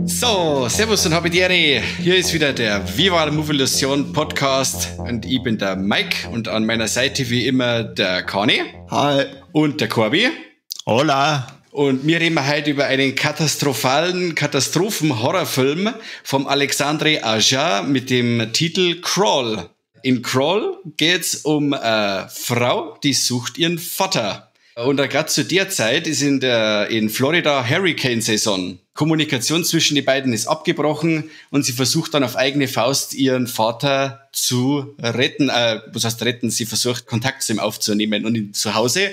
So, servus und habe die Ehre. Hier ist wieder der Viva la Movilusion Podcast und ich bin der Mike und an meiner Seite wie immer der Kani. Hi. Und der Corby. Hola. Und wir reden heute über einen katastrophalen Katastrophen-Horrorfilm vom Alexandre Aja mit dem Titel Crawl. In Crawl geht's um eine Frau, die sucht ihren Vater. Und gerade zu der Zeit ist in Florida Hurricane-Saison. Kommunikation zwischen den beiden ist abgebrochen und sie versucht dann auf eigene Faust ihren Vater zu retten. Was heißt retten? Sie versucht Kontakt zu ihm aufzunehmen und ihn zu Hause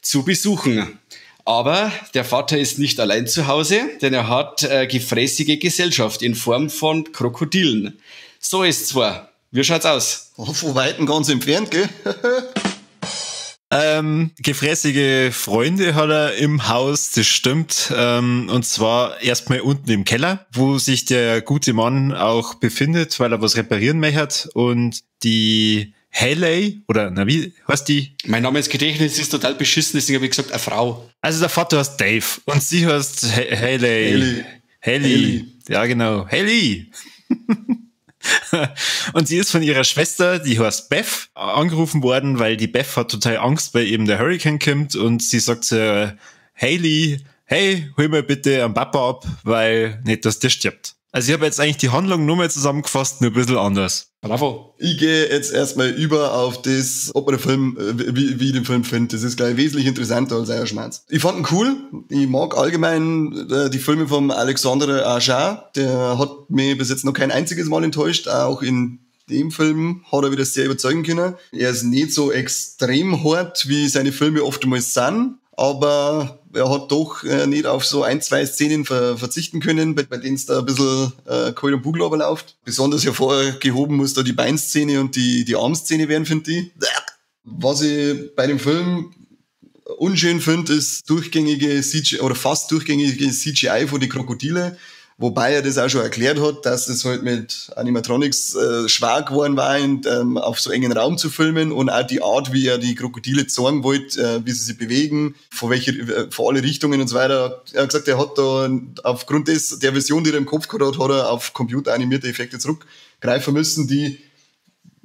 zu besuchen. Aber der Vater ist nicht allein zu Hause, denn er hat gefräßige Gesellschaft in Form von Krokodilen. So ist zwar. Wie schaut's aus? Oh, von Weitem ganz entfernt, gell? Gefräßige Freunde hat er im Haus, das stimmt. Und zwar erstmal unten im Keller, wo sich der gute Mann auch befindet, weil er was reparieren möchte. Und die Haley, oder na wie heißt die? Mein Name ins Gedächtnis ist total beschissen, deswegen habe ich gesagt, eine Frau. Also der Vater heißt Dave und sie heißt Haley. Haley. Ja, genau. Haley. Und sie ist von ihrer Schwester, die heißt Beth, angerufen worden, weil die Beth hat total Angst, weil eben der Hurricane kommt und sie sagt zu Haley, hey, hol mir bitte einen Papa ab, weil nicht, dass der stirbt. Also ich habe jetzt eigentlich die Handlung nur mal zusammengefasst, nur ein bisschen anders. Bravo. Ich gehe jetzt erstmal über auf das, ob man den Film, wie ich den Film finde. Das ist gleich wesentlich interessanter als euer Schmerz. Ich fand ihn cool. Ich mag allgemein die Filme vom Alexandre Aja. Der hat mich bis jetzt noch kein einziges Mal enttäuscht. Auch in dem Film hat er wieder sehr überzeugen können. Er ist nicht so extrem hart, wie seine Filme oftmals sind. Aber er hat doch nicht auf so ein, zwei Szenen verzichten können, bei denen es da ein bisschen kalt und Bugel läuft. Besonders hervorgehoben muss da die Beinszene und die Armszene werden, finde ich. Was ich bei dem Film unschön finde, ist durchgängige CGI oder fast durchgängige CGI von den Krokodile. Wobei er das auch schon erklärt hat, dass es halt mit Animatronics schwer geworden war, auf so engen Raum zu filmen und auch die Art, wie er die Krokodile zeigen wollte, wie sie sich bewegen, von alle Richtungen und so weiter. Er hat gesagt, er hat da aufgrund der Vision, die er im Kopf gehabt hat, hat er auf computeranimierte Effekte zurückgreifen müssen, die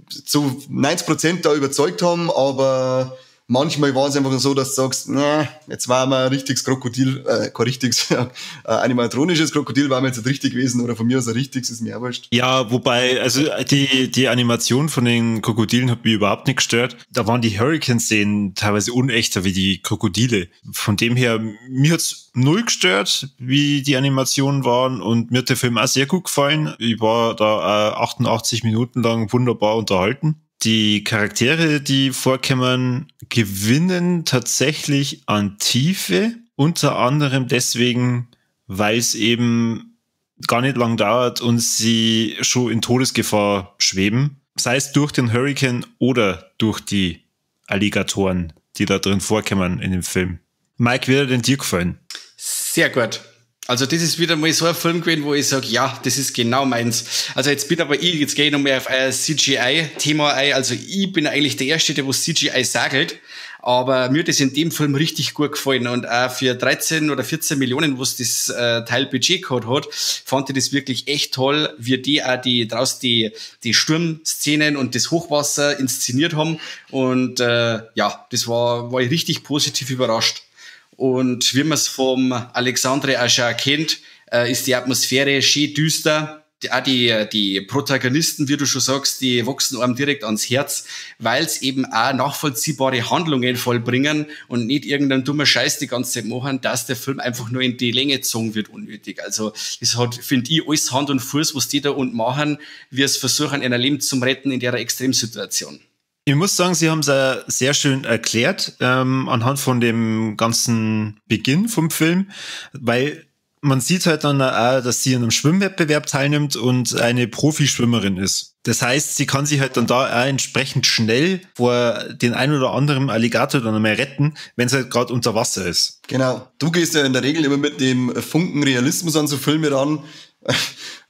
zu 90% da überzeugt haben, aber manchmal war es einfach so, dass du sagst, na, jetzt war mal ein richtiges Krokodil, kein richtiges, animatronisches Krokodil war mir jetzt nicht richtig gewesen oder von mir aus ein richtiges, ist mir auch wurscht. Ja, wobei, also die Animation von den Krokodilen hat mich überhaupt nicht gestört. Da waren die Hurricane-Szenen teilweise unechter wie die Krokodile. Von dem her, mir hat's null gestört, wie die Animationen waren und mir hat der Film auch sehr gut gefallen. Ich war da 88 Minuten lang wunderbar unterhalten. Die Charaktere, die vorkommen, gewinnen tatsächlich an Tiefe. Unter anderem deswegen, weil es eben gar nicht lang dauert und sie schon in Todesgefahr schweben. Sei es durch den Hurricane oder durch die Alligatoren, die da drin vorkommen in dem Film. Mike, wie hat er denn dir gefallen? Sehr gut. Also das ist wieder mal so ein Film gewesen, wo ich sage, ja, das ist genau meins. Also jetzt bin aber ich, jetzt gehe ich noch mehr auf euer CGI-Thema ein. Also ich bin eigentlich der Erste, der was CGI sagelt. Aber mir hat das in dem Film richtig gut gefallen. Und auch für 13 oder 14 Millionen, was das Teil Budget gehabt hat, fand ich das wirklich echt toll, wie die auch die draußen die Sturmszenen und das Hochwasser inszeniert haben. Und ja, das war ich richtig positiv überrascht. Und wie man es vom Alexandre Aja kennt, ist die Atmosphäre schön düster. Auch die Protagonisten, wie du schon sagst, die wachsen einem direkt ans Herz, weil es eben auch nachvollziehbare Handlungen vollbringen und nicht irgendeinen dummer Scheiß die ganze Zeit machen, dass der Film einfach nur in die Länge gezogen wird, unnötig. Also das hat, finde ich, alles Hand und Fuß, was die da unten machen, wie es versuchen, ihr Leben zu retten in der Extremsituation. Ich muss sagen, Sie haben es sehr schön erklärt, anhand von dem ganzen Beginn vom Film, weil Man sieht halt dann auch, dass sie an einem Schwimmwettbewerb teilnimmt und eine Profischwimmerin ist. Das heißt, sie kann sich halt dann da auch entsprechend schnell vor den ein oder anderen Alligator dann einmal retten, wenn es halt gerade unter Wasser ist. Genau. Du gehst ja in der Regel immer mit dem Funken Realismus an so Filme ran.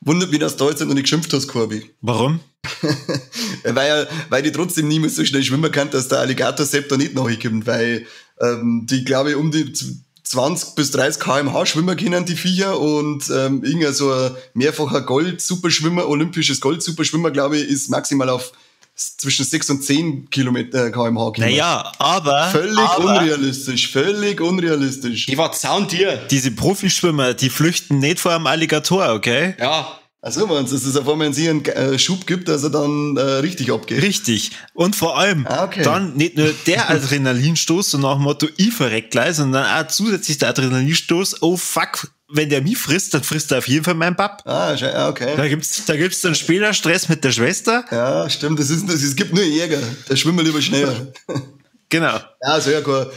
Wundert mich, dass du da jetzt noch nicht geschimpft hast, Corby. Warum? Weil die trotzdem nie mehr so schnell schwimmen kann, dass der Alligator Sepp da nicht nachkommt, weil die, glaube ich, um die 20 bis 30 km/h schwimmen können, die Viecher, und irgendein so ein mehrfacher Gold-Superschwimmer, olympisches Gold-Superschwimmer, glaube ich, ist maximal auf zwischen 6 und 10 Kilometer kmh. Naja, aber... Völlig unrealistisch. Die war Zauntier. Diese Profischwimmer, die flüchten nicht vor einem Alligator, okay? Ja. Also, wenn es auf einmal in sich einen Schub gibt, dass er dann richtig abgeht. Richtig. Und vor allem dann nicht nur der Adrenalinstoß, so nach dem Motto, ich verreck gleich, sondern auch zusätzlich der Adrenalinstoß, oh fuck, wenn der mich frisst, dann frisst er auf jeden Fall meinen Bab. Ah, okay. Da gibt's dann später Stress mit der Schwester. Ja, stimmt. Es gibt nur Jäger. Da schwimmen wir lieber schneller. Genau. Ja, sehr cool.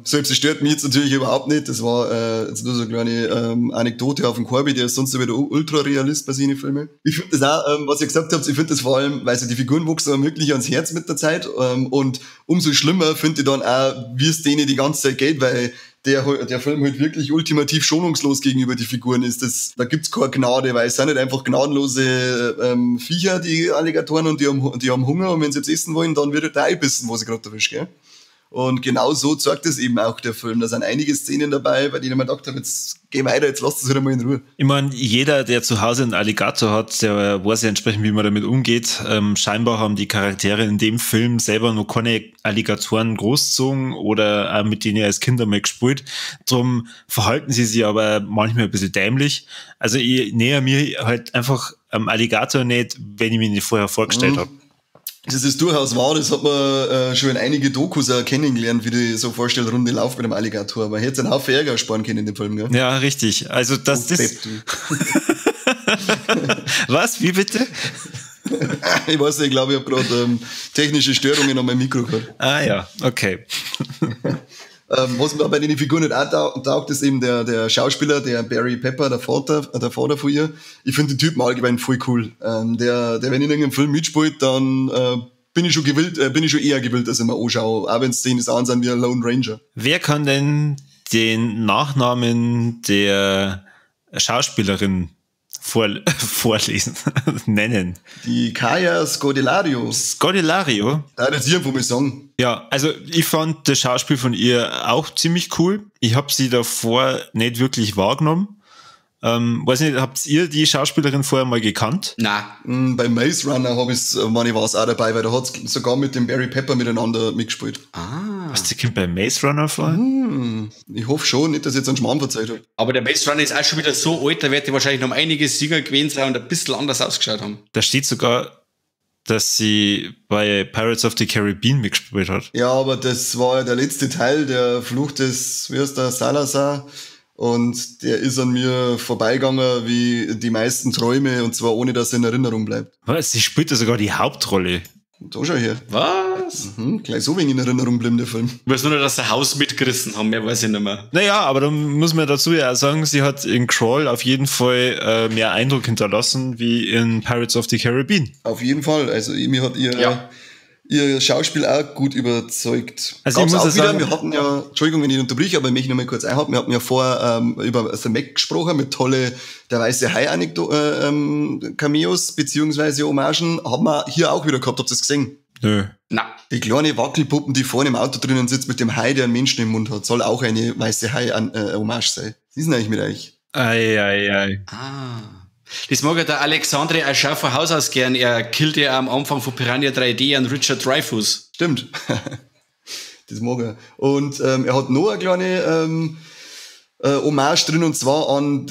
Selbst stört mich jetzt natürlich überhaupt nicht. Das war jetzt nur so eine kleine Anekdote auf dem Corby, der ist sonst wieder Ultra-Realist bei seinen Filmen. Ich finde das auch, was ihr gesagt habt, ich finde das vor allem, weil so die Figuren wuchsen einem wirklich ans Herz mit der Zeit. Und umso schlimmer finde ich dann auch, wie es denen die ganze Zeit geht, weil der Film halt wirklich ultimativ schonungslos gegenüber die Figuren ist. Da gibt's keine Gnade, weil es sind nicht einfach gnadenlose Viecher, die Alligatoren, und die haben Hunger, und wenn sie jetzt essen wollen, dann wird halt da einbissen, wo sie gerade erwischt, gell? Und genau so zeigt es eben auch der Film. Da sind einige Szenen dabei, bei denen man gedacht hat, jetzt geh weiter, jetzt lasst es halt einmal in Ruhe. Ich meine, jeder, der zu Hause einen Alligator hat, der weiß ja entsprechend, wie man damit umgeht. Scheinbar haben die Charaktere in dem Film selber noch keine Alligatoren großgezogen oder mit denen als Kinder mal gespielt. Drum verhalten sie sich aber manchmal ein bisschen dämlich. Also ich näher mir halt einfach am Alligator nicht, wenn ich mich nicht vorher vorgestellt habe. Das ist durchaus wahr, das hat man schon in einige Dokus auch kennengelernt, wie die so Vorstellrunde läuft mit dem Alligator. Man hätte einen Haufen Ärger sparen können in dem Film, gell? Ja, richtig. Also das ist. Was? Wie bitte? Ich weiß nicht, ich glaube, ich habe gerade technische Störungen an meinem Mikro gehabt. Ah ja, okay. Was mir bei den Figuren nicht auch taugt, ist eben der Schauspieler, der Barry Pepper, der Vater von ihr. Ich finde den Typen allgemein voll cool. Der, wenn in irgendeinem Film mitspielt, dann bin ich schon eher gewillt, dass ich mir anschaue. Auch wenn Szenen sind wie ein Lone Ranger. Wer kann denn den Nachnamen der Schauspielerin vorlesen, nennen? Die Kaya Scodelario. Scodelario? Da hat jetzt irgendwo mal sagen. Ja, also ich fand das Schauspiel von ihr auch ziemlich cool. Ich habe sie davor nicht wirklich wahrgenommen. Weiß nicht, habt ihr die Schauspielerin vorher mal gekannt? Nein. Bei Maze Runner habe ich, meine ich, war es auch dabei, weil da hat es sogar mit dem Barry Pepper miteinander mitgespielt. Ah. Was, die kommt bei Maze Runner vor? Ich hoffe schon, nicht, dass ich jetzt einen Schmarrn verzeiht habe. Aber der Maze Runner ist auch schon wieder so alt, da wird die wahrscheinlich noch um einiges jünger gewesen sein und ein bisschen anders ausgeschaut haben. Da steht sogar, dass sie bei Pirates of the Caribbean mitgespielt hat. Ja, aber das war ja der letzte Teil, der Fluch des, wie heißt der, Salazar. Und der ist an mir vorbeigegangen wie die meisten Träume, und zwar ohne, dass er in Erinnerung bleibt. Was? Sie spielt da sogar die Hauptrolle. Da schau her. Was? Mhm, gleich so wenig in Erinnerung blieb der Film. Ich weiß nur noch, dass sie ein Haus mitgerissen haben, mehr weiß ich nicht mehr. Naja, aber dann muss man dazu ja auch sagen, sie hat in Crawl auf jeden Fall mehr Eindruck hinterlassen wie in Pirates of the Caribbean. Auf jeden Fall. Also mir hat ihr... Ihr Schauspiel auch gut überzeugt. Also ich muss auch wieder, sagen, wir hatten ja, Entschuldigung, wenn ich unterbrich, aber ich möchte noch mal kurz einhaken. Wir hatten ja vorher über The Meg gesprochen, mit tolle der weiße Hai Cameos beziehungsweise Hommagen. Haben wir hier auch wieder gehabt. Habt ihr das gesehen? Nö. Na. Die kleine Wackelpuppen, die vorne im Auto drinnen sitzt mit dem Hai, der einen Menschen im Mund hat, soll auch eine weiße Hai-Hommage sein. Was ist denn eigentlich mit euch? Ei, ei, ei. Ah. Das mag ja der Alexandre Aja von Haus aus gern. Er killt ja am Anfang von Piranha 3D an Richard Dreyfuss. Stimmt. Das mag er. Und er hat noch eine kleine Hommage drin, und zwar an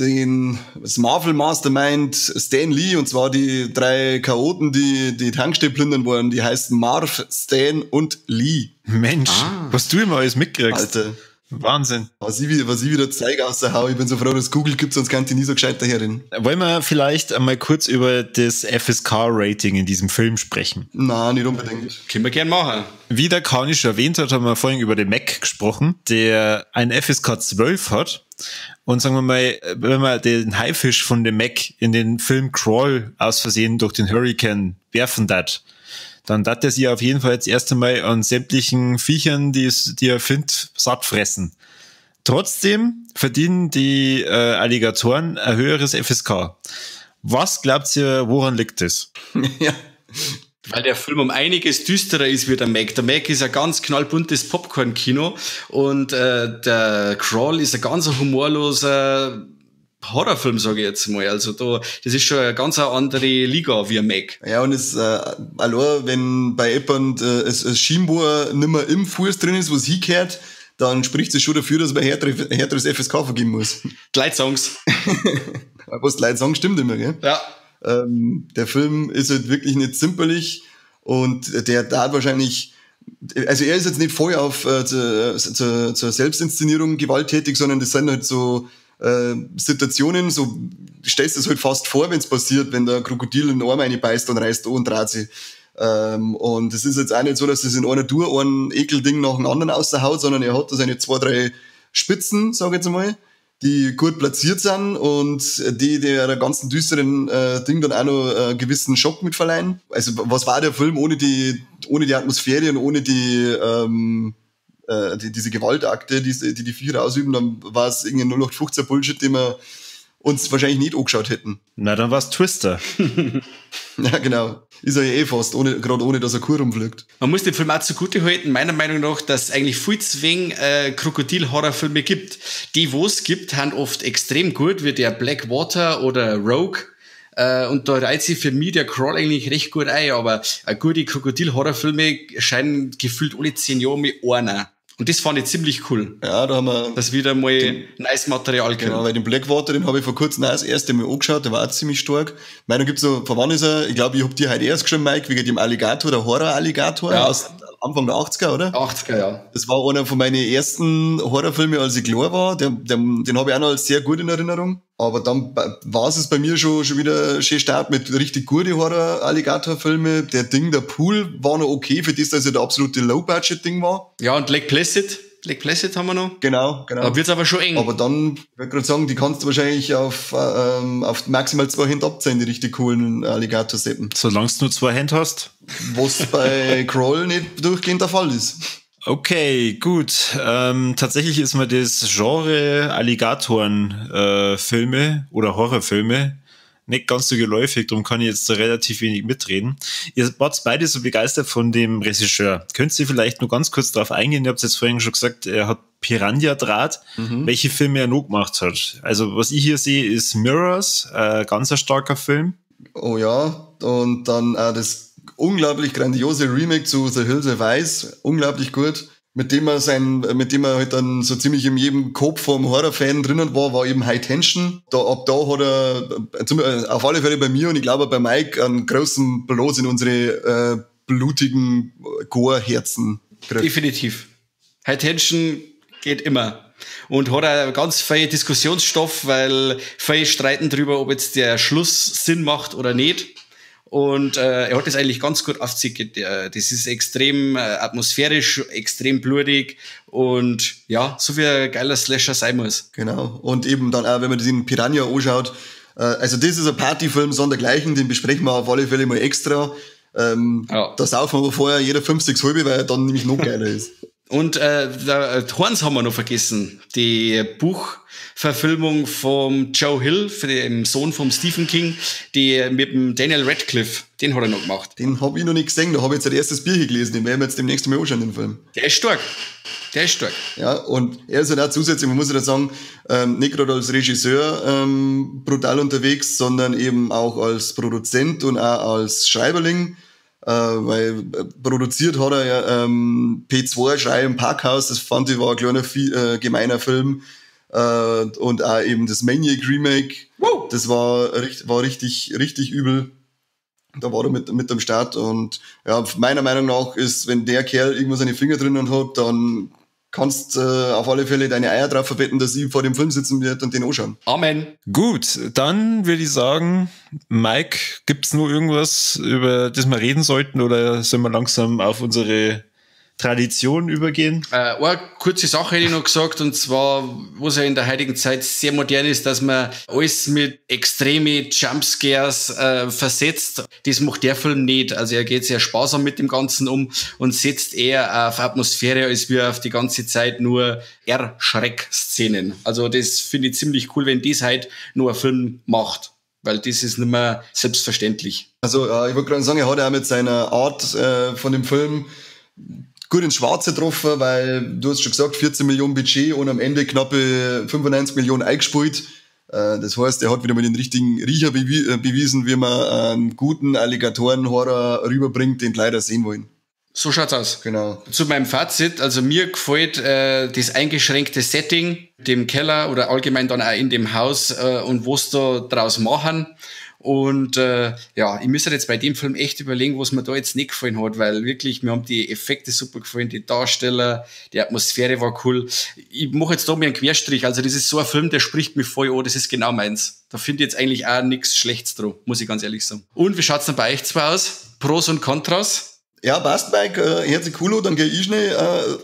das Marvel Mastermind Stan Lee, und zwar die drei Chaoten, die die Tankstelle plündern wollen. Die heißen Marv, Stan und Lee. Mensch, was du immer alles mitkriegst. Alter. Wahnsinn. Was ich wieder zeige aus der Hau, ich bin so froh, dass es Google gibt, sonst kann ich nie so gescheit daherin. Wollen wir vielleicht einmal kurz über das FSK-Rating in diesem Film sprechen? Nein, nicht unbedingt. Können wir gern machen. Wie der Kani schon erwähnt hat, haben wir vorhin über den Meg gesprochen, der ein FSK 12 hat. Und sagen wir mal, wenn man den Haifisch von dem Meg in den Film Crawl aus Versehen durch den Hurricane werfen darf, dann darf er sich auf jeden Fall jetzt erst einmal an sämtlichen Viechern, die er findet, satt fressen. Trotzdem verdienen die Alligatoren ein höheres FSK. Was glaubt ihr, woran liegt das? Ja. Weil der Film um einiges düsterer ist wie der Meg. Der Meg ist ein ganz knallbuntes Popcorn-Kino und der Crawl ist ein ganz humorloser Horrorfilm, sage ich jetzt mal. Also da, das ist schon eine ganz andere Liga wie ein Meg. Ja, und es allein, wenn bei jemand es scheinbar nimmer im Fuß drin ist, was hingehört, dann spricht es schon dafür, dass man härteres FSK vergeben muss. Die Leute sagen's. Was die Leute sagen, stimmt immer, gell? Ja. Der Film ist halt wirklich nicht zimperlich und der hat wahrscheinlich, also er ist jetzt nicht voll auf zur Selbstinszenierung gewalttätig, sondern das sind halt so Situationen, so stellst du es halt fast vor, wenn es passiert, wenn der Krokodil in den Arm reinbeißt und reißt und dreht sich. Und es ist jetzt auch nicht so, dass es in einer Tour ein Ekelding nach dem anderen raushaut, sondern er hat da seine 2, 3 Spitzen, sag ich jetzt mal, die gut platziert sind und die der ganzen düsteren Ding dann auch noch gewissen Schock mit verleihen. Also was war der Film ohne die Atmosphäre und ohne die diese Gewaltakte, die Viecher ausüben, dann war es irgendein 0815 Bullshit, den wir uns wahrscheinlich nicht angeschaut hätten. Na, dann war's Twister. Ja, genau. Ist er ja eh fast, gerade ohne, dass er Kuh rumfliegt. Man muss dem Film auch zugute halten, meiner Meinung nach, dass es eigentlich viel zu wenig Krokodil-Horrorfilme gibt. Die, wo es gibt, sind oft extrem gut, wie der Blackwater oder Rogue. Und da reiht sich für mich der Crawl eigentlich recht gut ein, aber gute Krokodil-Horrorfilme scheinen gefühlt alle 10 Jahre mit einer. Und das fand ich ziemlich cool. Ja, da haben wir dass wieder mal nice Material kommt. Genau, weil den Blackwater, den habe ich vor kurzem auch das erste Mal angeschaut, der war auch ziemlich stark. Meinung gibt's so, von wann ist er? Ich glaube, ich hab dir heute erst geschrieben, Mike, wegen dem Alligator, der Horror-Alligator, ja, aus Anfang der 80er, oder? 80er, ja. Das war einer von meinen ersten Horrorfilmen, als ich klar war. Den habe ich auch noch als sehr gut in Erinnerung. Aber dann war es bei mir schon wieder schön stark mit richtig guten Horror-Alligator-Filme. Der Ding, der Pool, war noch okay, für das, dass er der absolute Low-Budget-Ding war. Ja, und Lake Placid. Lake Placid haben wir noch. Genau. Da wird's aber schon eng. Aber dann, ich würde gerade sagen, die kannst du wahrscheinlich auf maximal 2 Hände abziehen, die richtig coolen Alligator-Seppen. Solange du nur 2 Hände hast. Was bei Crawl nicht durchgehend der Fall ist. Okay, gut. Tatsächlich ist mir das Genre Alligatoren-Filme oder Horrorfilme nicht ganz so geläufig, darum kann ich jetzt da relativ wenig mitreden. Ihr wart beide so begeistert von dem Regisseur. Könnt ihr vielleicht nur ganz kurz darauf eingehen? Ihr habt jetzt vorhin schon gesagt, er hat Piranha Draht, welche Filme er noch gemacht hat. Also was ich hier sehe, ist Mirrors, ganz ein starker Film. Oh ja, und dann das unglaublich grandiose Remake zu The Hills Have Eyes, unglaublich gut. Mit dem er halt dann so ziemlich in jedem Kopf vom Horrorfan drinnen war, war eben High Tension. Ab da hat er auf alle Fälle bei mir und ich glaube auch bei Mike einen großen Bloß in unsere blutigen Gore-Herzen gekriegt. Definitiv. High Tension geht immer. Und hat auch ganz viel Diskussionsstoff, weil viele streiten drüber, ob jetzt der Schluss Sinn macht oder nicht. Und er hat das eigentlich ganz gut aufgezeigt. Das ist extrem atmosphärisch, extrem blutig und ja, so wie ein geiler Slasher sein muss. Genau. Und eben dann auch, wenn man den Piranha anschaut, also das ist ein Partyfilm sondergleichen, den besprechen wir auf alle Fälle mal extra. Ja. Da saufen wir aber vorher jeder 5, 6 halbe, weil er dann nämlich noch geiler ist. Und Horns haben wir noch vergessen. Die Buchverfilmung vom Joe Hill, dem Sohn vom Stephen King, die mit dem Daniel Radcliffe, den hat er noch gemacht. Den hab ich noch nicht gesehen, da habe ich jetzt das erstes Bier gelesen, den werden wir jetzt demnächst mal anschauen, den Film. Der ist stark. Ja, und er ist halt auch zusätzlich, man muss ja sagen, nicht gerade als Regisseur brutal unterwegs, sondern eben auch als Produzent und auch als Schreiberling. Weil produziert hat er ja P2, Schrei im Parkhaus, das fand ich war ein kleiner, gemeiner Film. Und auch eben das Maniac Remake, wow. Das war richtig, richtig übel. Da war er mit am Start. Und ja, meiner Meinung nach ist, wenn der Kerl irgendwo seine Finger drinnen hat, dann Kannst auf alle Fälle deine Eier drauf verwetten, dass ich vor dem Film sitzen wird und den anschauen. Amen. Gut, dann würde ich sagen, Mike, gibt's noch irgendwas, über das wir reden sollten, oder sollen wir langsam auf unsere Tradition übergehen? Eine kurze Sache hätte ich noch gesagt, und zwar, was ja in der heutigen Zeit sehr modern ist, dass man alles mit extreme Jumpscares versetzt. Das macht der Film nicht. Also er geht sehr sparsam mit dem Ganzen um und setzt eher auf Atmosphäre, als wir auf die ganze Zeit nur Erschreckszenen. Also das finde ich ziemlich cool, wenn das halt nur ein Film macht. Weil das ist nicht mehr selbstverständlich. Also ich wollte gerade sagen, er hat ja auch mit seiner Art von dem Film gut ins Schwarze getroffen, weil du hast schon gesagt, 14 Millionen Budget und am Ende knappe 95 Millionen eingespielt. Das heißt, er hat wieder mal den richtigen Riecher bewiesen, wie man einen guten Alligatoren-Horror rüberbringt, den die Leute sehen wollen. So schaut's aus. Genau. Zu meinem Fazit, also mir gefällt das eingeschränkte Setting, dem Keller oder allgemein dann auch in dem Haus und was da draus machen. Und ja, ich müsste jetzt bei dem Film echt überlegen, was mir da jetzt nicht gefallen hat, weil wirklich, mir haben die Effekte super gefallen, die Darsteller, die Atmosphäre war cool. Ich mache jetzt da mir einen Querstrich, also das ist so ein Film, der spricht mich voll an, das ist genau meins. Da finde ich jetzt eigentlich auch nichts Schlechtes dran, muss ich ganz ehrlich sagen. Und wie schaut's denn bei euch zwei aus? Pros und Kontras? Ja, passt, Mike. Hört sich cool an, dann gehe ich schnell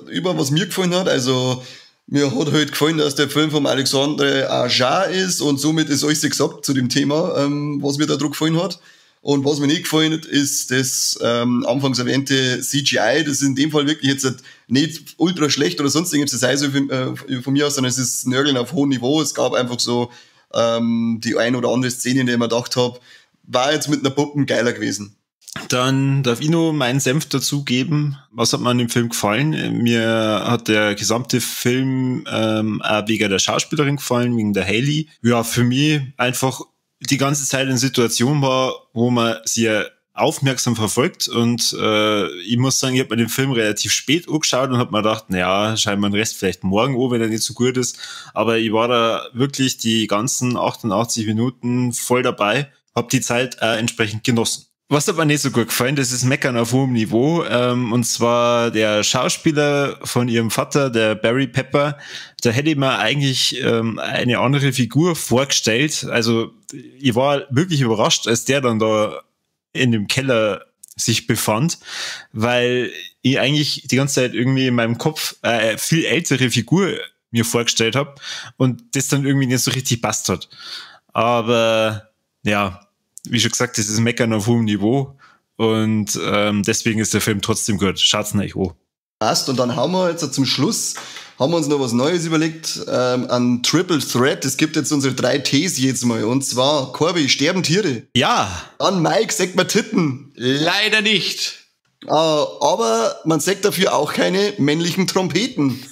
über, was mir gefallen hat. Also mir hat halt gefallen, dass der Film vom Alexandre Aja ist und somit ist alles gesagt zu dem Thema, was mir da drauf gefallen hat. Und was mir nicht gefallen hat, ist das anfangs erwähnte CGI. Das ist in dem Fall wirklich jetzt nicht ultra schlecht oder sonst irgendwas, das sei so von mir aus, sondern es ist Nörgeln auf hohem Niveau. Es gab einfach so die ein oder andere Szene, in der ich mir gedacht habe, war jetzt mit einer Puppe geiler gewesen. Dann darf ich noch meinen Senf dazugeben. Was hat mir an dem Film gefallen? Mir hat der gesamte Film auch wegen der Schauspielerin gefallen, wegen der Hayley. Ja, für mich einfach die ganze Zeit eine Situation war, wo man sie aufmerksam verfolgt. Und ich muss sagen, ich hab mir den Film relativ spät angeschaut und hab mir gedacht, naja, schau mir den Rest vielleicht morgen an, wenn er nicht so gut ist. Aber ich war da wirklich die ganzen 88 Minuten voll dabei, hab die Zeit auch entsprechend genossen. Was hat mir nicht so gut gefallen, das ist Meckern auf hohem Niveau. Und zwar der Schauspieler von ihrem Vater, der Barry Pepper, da hätte ich mir eigentlich eine andere Figur vorgestellt. Also ich war wirklich überrascht, als der dann da in dem Keller sich befand, weil ich eigentlich die ganze Zeit irgendwie in meinem Kopf viel ältere Figur mir vorgestellt habe und das dann irgendwie nicht so richtig passt hat. Aber ja, wie schon gesagt, das ist Meckern auf hohem Niveau und deswegen ist der Film trotzdem gut. Schaut's euch an. Passt. Und dann haben wir jetzt zum Schluss haben wir uns noch was Neues überlegt, an Triple Threat. Es gibt jetzt unsere 3 Ts jetzt mal. Und zwar, Corby, sterben Tiere? Ja. Dann Mike, sagt man Titten? Leider nicht. Aber man sagt dafür auch keine männlichen Trompeten.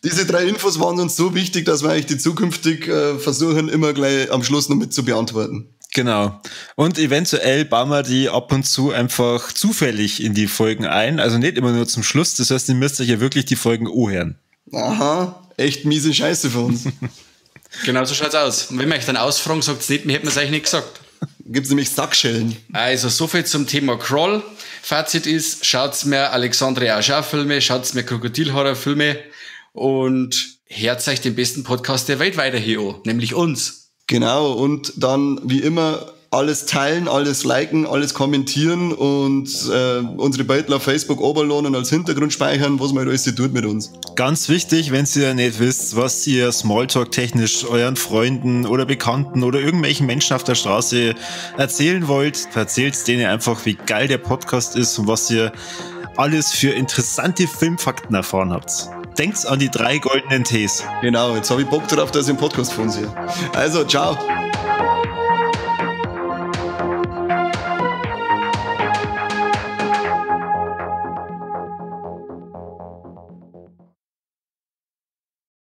Diese 3 Infos waren uns so wichtig, dass wir eigentlich die zukünftig versuchen, immer gleich am Schluss noch mit zu beantworten. Genau. Und eventuell bauen wir die ab und zu einfach zufällig in die Folgen ein. Also nicht immer nur zum Schluss. Das heißt, ihr müsst euch ja wirklich die Folgen anhören. Aha, echt miese Scheiße für uns. Genau so schaut's aus. Und wenn wir euch dann ausfragen, sagt's nicht, mir hätten wir's eigentlich nicht gesagt. Gibt's nämlich Sackschellen. Also soviel zum Thema Crawl. Fazit ist, schaut's mir Alexandre Aja Filme, schaut's mir Krokodil-Horror-Filme und hört euch den besten Podcast der Welt weiter hier an, nämlich uns. Genau, und dann wie immer alles teilen, alles liken, alles kommentieren und unsere Bilder auf Facebook oberlohnen und als Hintergrund speichern, was man halt alles so tut mit uns. Ganz wichtig, wenn ihr nicht wisst, was ihr Smalltalk-technisch euren Freunden oder Bekannten oder irgendwelchen Menschen auf der Straße erzählen wollt, erzählt denen einfach, wie geil der Podcast ist und was ihr alles für interessante Filmfakten erfahren habt. Denkt an die 3 goldenen Ts. Genau, jetzt hab ich Bock drauf, dass ich einen Podcast von uns hier. Also, ciao.